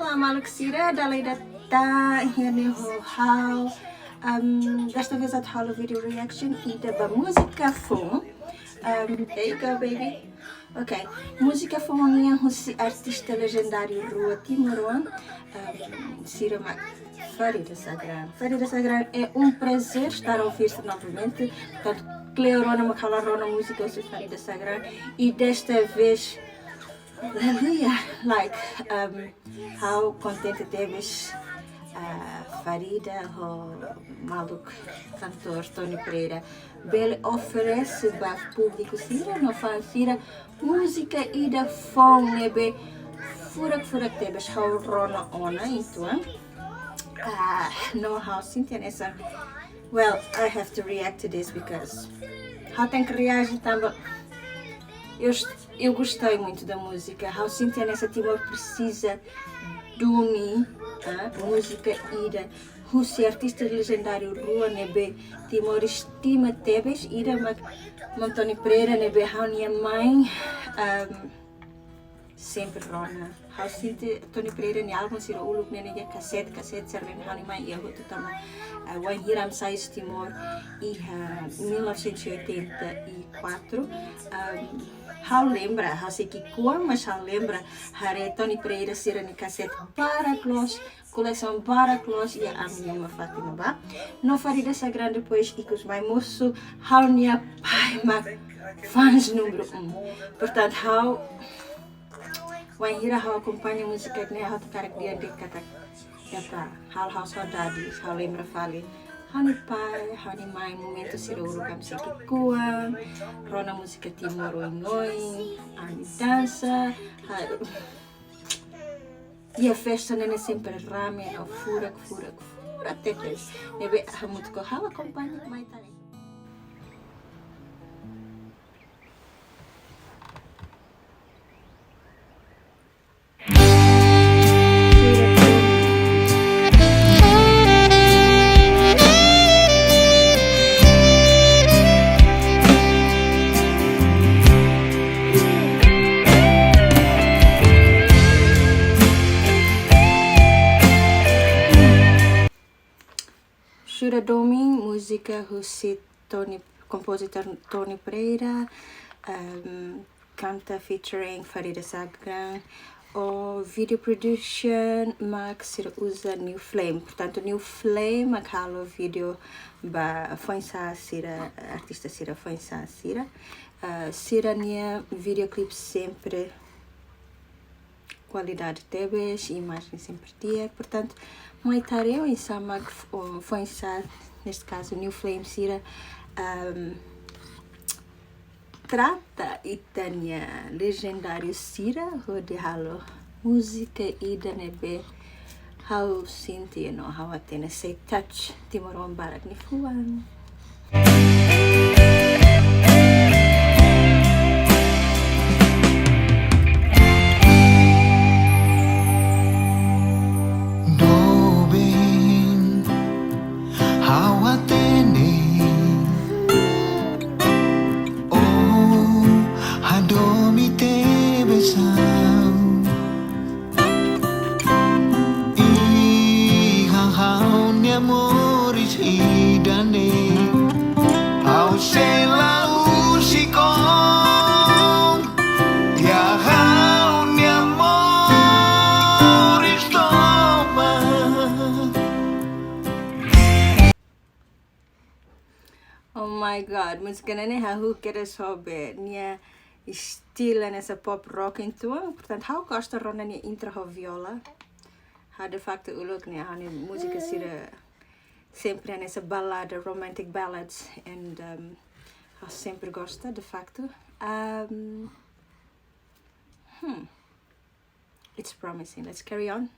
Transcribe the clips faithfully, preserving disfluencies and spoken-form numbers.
Olá, maluk sira, dala ida tan iha ne'e ho ha'u. Um, desta vez atu halo video reaction ida ba múzika foun. Um, there you go, baby. Ok, múzika foun nian husi artista lejendáriu rua timoroan, um, sira mak Farida Sagran. Farida Sagran, é um prazer estar a ouvir-se novamente. Portantu, kleur ona mak ha'u la rona múzika husi Farida Sagran. E desta vez, aleluia, like, um, ha'u kontente tebes, ah, Farida ho maluk kantór Tony Pereira bele oferese ba públiku sira no fã sira múzika ida foun ne'ebé furak-furak tebes, ha'u rona ona uitoan. Ah, no ha'u sente hanesan, well, I have to react to this because ha'u tenke reaji tanba eu, eu gostei muito da música. Ha'u sente hanesan Timor presiza duni, ah, múzika ida husi artista lejendáriu rua ne'ebé Timor estima tebes, ida mak maun Tony Pereira ne'ebé ha'u-nia mãe, um, sempre rona. Ha'u sente Tony Pereira nia álbum sira uluk ne'e iha kasete, kasete sira ne'e ha'u-nia mãe iha hotu tanba, eh, wainhira ami sai husi Timor iha mil novecentos e oitenta e quatro. Ahm, ha'u lembra, ha'u sei ki'ikoan, mas ha'u lembra haree Tony Pereira sira-nia kasete barak loos, kolesaun barak loos iha ami-nia uma fatin ne'ebá. No Farida Sagran depois ikus mai mosu, ha'u-nia pai mak fans númeru um. Portantu, ha'u, wainhira ha'u akompaña múzika ne'e, ha'u hakarak dehan de'it katak, epá, halo ha'u saudade, ha'u lembra fali ha'u-nia pai, ha'u-nia mãe, momentu sira uluk ami sei ki'ikoan, rona múzika Timor oioin, ami dansa, ha-, iha festa ne'e sempre rame, no furak, furak, furak tebes. Ne'ebé hamutuk ho ha'u akompaña mai tare. Jura Domin, múzika husi Tony, kompozitór Tony Pereira, ehm, kanta featuring Farida Sagran. O video production mak sira uza New Flame. Portantu, New Flame mak halo video ba foinsa'e sira, artista sira, foinsa'e sira. Ah, sira-nia videoclip sempre kualidade tebes, imajen sempre di'ak. Portantu, mai haree oinsá mak f-, o, foinsa'e, neste caso, New Flame sira, ahm, trata ita-nia lejendáriu sira hodi halo múzika ida ne'ebé ha'u sente no ha'u hatene sei touch timoroan barak nia fuan. Doben, ha'u hatene. Oh, hadomi tebes ha'u. Iha ha'u-nia moris ida-ne'e, ha'u sei la husik ó iha ha'u-nia moris tomak. Oh my God, múzika ne'e hahú kedas ho be nia estilo hanesan pop rock uitoan. Portantu, ha'u gosta rona nia intro ho viola. Ha'u de facto uluk ne'e ha'u-nia múzika sira sempre hanesan balada, romantic ballads, and, um, ha'u sempre gosta, de facto. Um, hmm. It's promising. Let's carry on.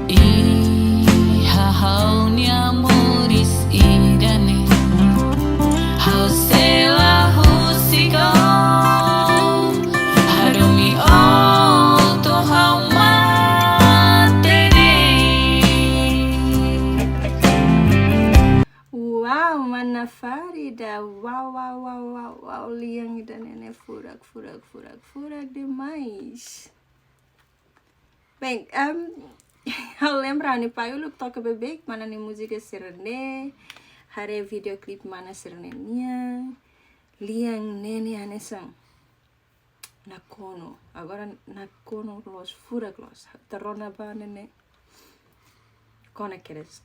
Iha ha'u-nia moris ida-ne'e, ha'u sei la husik ó, hadomi ó Ha'u lian ida-ne'e ne'e furak, furak, furak, furak demais. Bem, em, ha'u lembra ha'u-nia pai uluk toka beibeik mana nia múzika sira-ne'e, haree videoklip mana sira-ne'e nian, lian ne'e ne'e hanesan nakonu. Agora nakonu loos, furak loos. Ita rona ba ne'e ne'e. Kona kedas.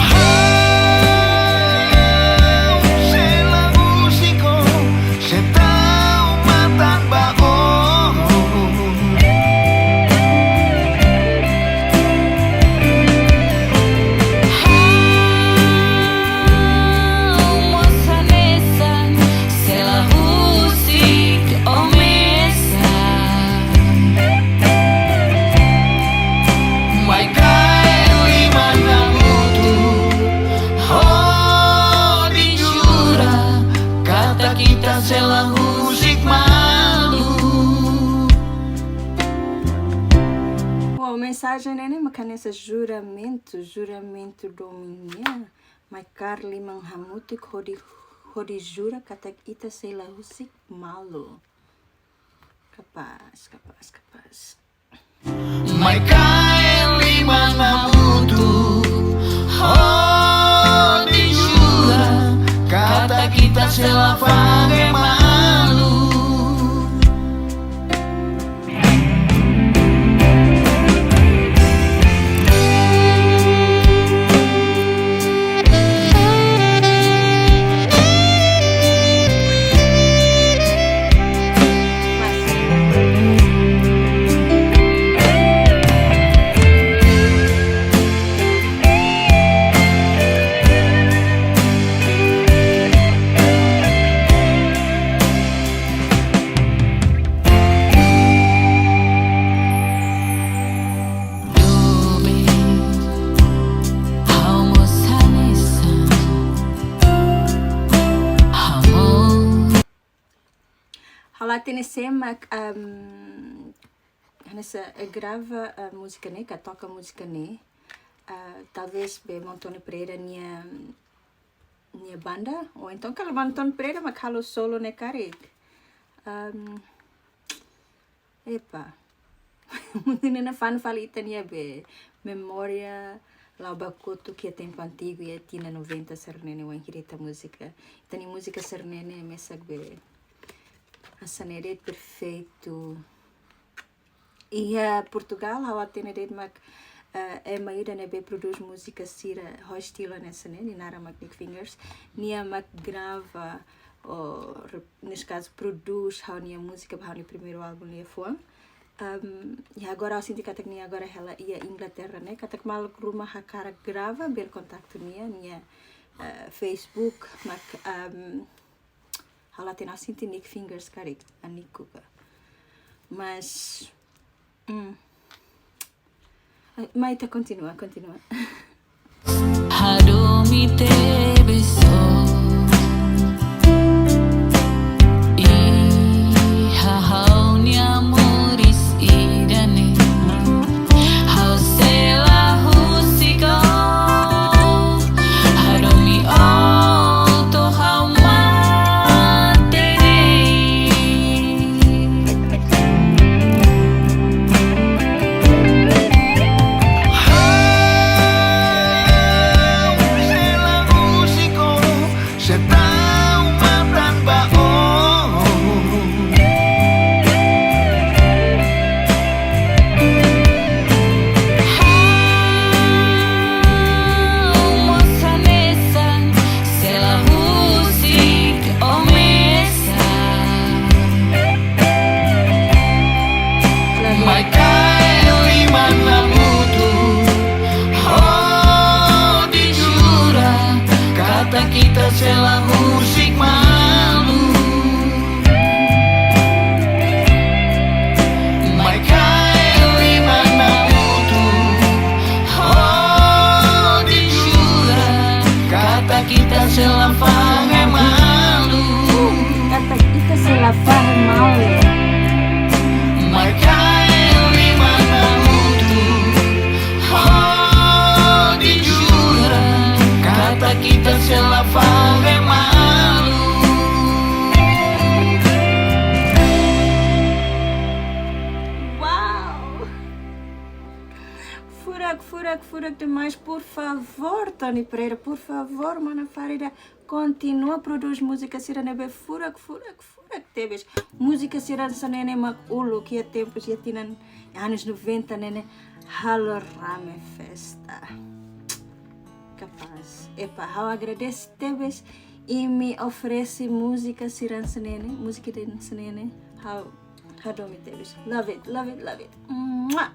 Ha'u sei la husik ó, sei tau matan ba ó. Ha'u mós hanesan, sei la husik ó mesak. Mai kaer liman hamutuk, hodi jura katak ita sei la husik malu. Wow, mensajen ne'e ne'e mak hanesan juramentu, juramentu domin nian. Mai kaer liman hamutuk hodi, hodi jura katak ita sei la husik malu. Kapás, kapás, kapás. Mai kaer liman hamutuk, hodi jura katak ita sei la fa'an malu. Dobe, ha'u mós hanesan, amor. Ha'u la hatene sé mak, em, hanesan, eh, grava, eh, múzika ne'e, ka toka múzika ne'e. Ah, talvés be Montone Pereira nia, nia banda, ou entaun kala Montone Pereira mak halo solo ne'e karik. Em, epa. Mundu ne'e nafaun fali ita-nia be memória, la'o ba kotuk iha tempu antigu, iha tinan noventa sira-ne'e ne'e wainhira ita múzika. Ita-nia múzika sira-ne'e ne'e mesak be hanesan ne'e de'it perfeitu. Iha Portugal, ha'u hatene de'it mak, eh, ema ida ne'ebé prodús múzika sira ho estilu hanesan ne'e, nia naran mak Nick Fingers. Nia mak grava, ou re-, neste kazu, prodús ha'u-nia múzika ba ha'u-nia primeiru álbum liafuan. Em, i agora ha'u sente katak nia agora hela iha Inglaterra ne'e, katak maluk ruma hakarak grava, bele kontaktu nia, nia, eh, Facebook mak, em, ha'u la hatene, ha'u sente Nick Fingers karik, Aniku ka. Mas, mm. Mai ita kontinua, kontinua. Hadomi tebes ó. Iha ha'u-nia moris ida-ne'e, ha'u sei la husik ó. Hadomi ó to'o ha'u mate de'it. Ha'u sei la husik ó, Furak, furak demais, por favor, Tony Pereira, por favor, mana Farida, kontinua prodús múzika sira ne'ebé furak, furak, furak tebes. Múzika sira hanesan ne'e mak uluk iha tempus iha tinan anos noventa ne'e ne'e halo rame festa. Kapás. Epá, ha'u agradese tebes imi oferese múzika sira hanesan ne'e ne'e, múzika ida hanesan ne'e ne'e, ha'u hadomi tebes. Love it, love it, love it. Mua!